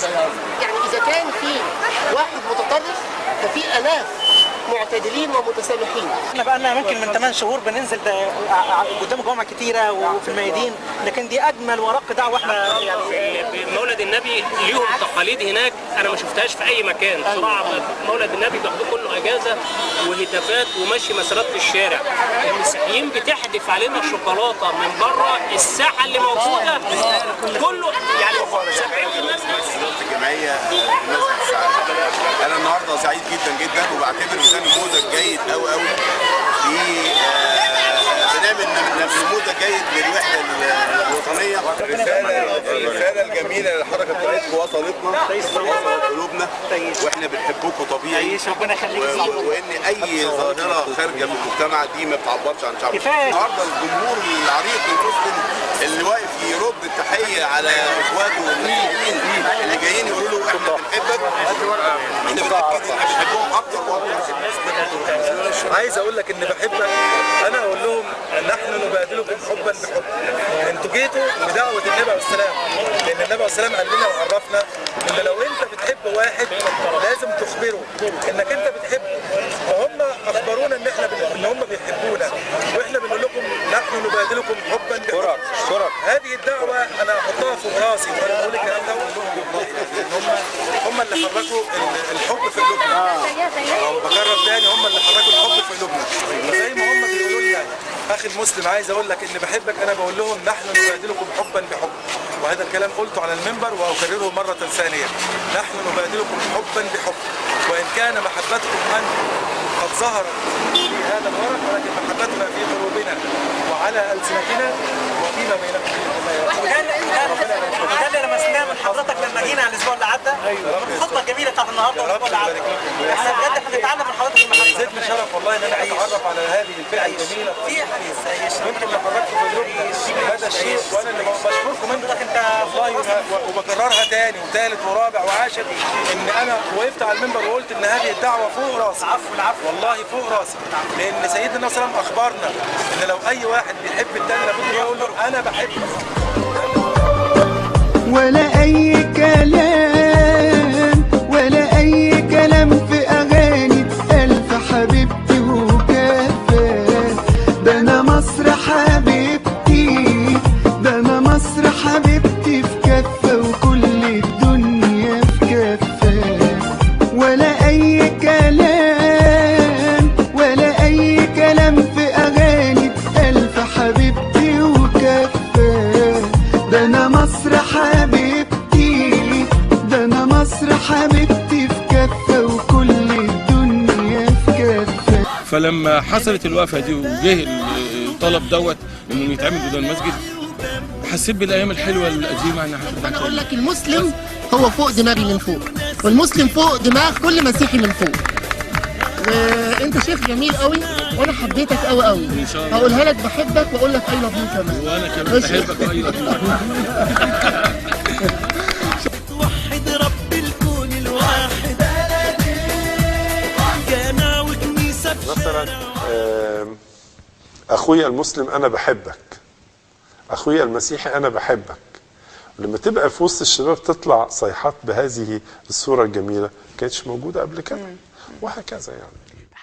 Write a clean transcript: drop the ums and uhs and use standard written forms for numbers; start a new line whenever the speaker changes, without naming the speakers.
يغيرها. يعني اذا كان في واحد متطرف ففي الاف معتدلين ومتسامحين.
احنا بقى لنا ممكن من 8 شهور بننزل قدام جمعة كتيرة وفي الميادين، لكن دي اجمل ورق دعوه. احنا يعني
مولد النبي ليهم تقاليد هناك انا ما شفتهاش في اي مكان صراحة. مولد النبي بياخدوه كله اجازه وهتافات ومشي مسيرات في الشارع. المسيحيين بتحدف علينا شوكولاتة من بره الساحة اللي موجودة كله، يعني 70%
الجمعية بمناسبة السعادة. انا النهارده سعيد جدا جدا، وبعتبر ده نموذج جيد قوي قوي في بنعمل نموذج جيد للوحدة الوطنية. الرسالة الجميلة للحركة بتاعتكم وصلتنا، وصلت قلوبنا، واحنا بنحبكم طبيعي،
ربنا يخليك،
وان اي ظاهره خارجه من المجتمع دي ما بتعبرش عن شعبنا. النهارده الجمهور العريق المسلم اللي واقف يرد التحية على اخواته المسلمين اللي جايين يقولوا له احنا بنحبك، احنا بنتاكد ان احنا بنحبهم اكتر واكتر.
عايز اقول لك ان بحبك، انا اقول لهم نحن نبادلكم حبا بحب. انتوا جيتوا بدعوة النبي عليه السلام، لان النبي عليه السلام قال لنا وعرفنا ان لو انت بتحب واحد لازم تخبره انك انت بتحبه، فهم اخبرونا ان احنا ان هم بيحبونا، واحنا بنقول لكم نحن نبادلكم حبا بحب. هذه الدعوة انا احطها فوق راسي وانا بقول الكلام ده، هم اللي حركوا الحب في قلوبنا. بكرر تاني، هم اللي حركوا الحب في قلوبنا. زي ما هم بيقولوا لنا اخي المسلم عايز اقول لك ان بحبك، انا بقول لهم نحن نبادلكم حبا بحب. وهذا الكلام قلته على المنبر واكرره مرة ثانية، نحن نبادلكم حبا بحب، وان كان محبتكم انتم قد ظهرت في هذا الورق، ولكن محبتنا في قلوبنا وعلى السنتنا وفيما بينكم باذن الله.
ده اللي لمسناه من حضرتك لما جينا على الاسبوع اللي عدى، الخطبة الجميلة بتاعت النهارده والاسبوع اللي عدى. احنا بجد احنا بنتعلم من حضرتك المحبة.
زدنا شرف والله ان انا اتعرف على هذه الفئة الجميلة. وانتم اللي حركتوا في قلوبنا هذا الشيء، وانا اللي بشكركم انتم والله، وبكررها تاني وثالث ورابع وعاشر، ان انا وقفت على المنبر وقلت ان هذه الدعوة فوق راسي.
العفو العفو
والله فوق راسي، لان سيدنا النبي صلى الله عليه وسلم اخبرنا ان لو اي واحد بيحب التاني لابد يقول له انا بحبك.
ولا اي كلام، ولا اي كلام في اغاني الف حبيبتي وكفى. ده انا مصر حبيبتي، ده انا مصر حبيبتي في كفه وكل الدنيا في كفه. ولا اي كلام، ولا اي كلام في اغاني الف حبيبتي وكفى. ده انا مصر حبيبتي، ده انا مصر حبيبتي في كفه وكل الدنيا في كفه.
فلما حصلت الوقفة دي وجه الطلب دوت انه يتعمل قدام المسجد، حسيت بالايام الحلوة القديمة.
انا اقول لك المسلم هو فوق دماغي من فوق، والمسلم فوق دماغ كل مسيحي من فوق. وانت شيخ جميل قوي، وانا حبيتك قوي قوي.
ان شاء الله
هقولها لك بحبك واقول لك I love you كمان.
وانا كمان بحبك و I love you.
وحد رب الكون الواحد، جامع وكنيسه.
مثلا اخويا المسلم انا بحبك، اخويا المسيحي انا بحبك. لما تبقى في وسط الشباب تطلع صيحات بهذه الصورة الجميلة، ما كانتش موجودة قبل كده، وهكذا يعني.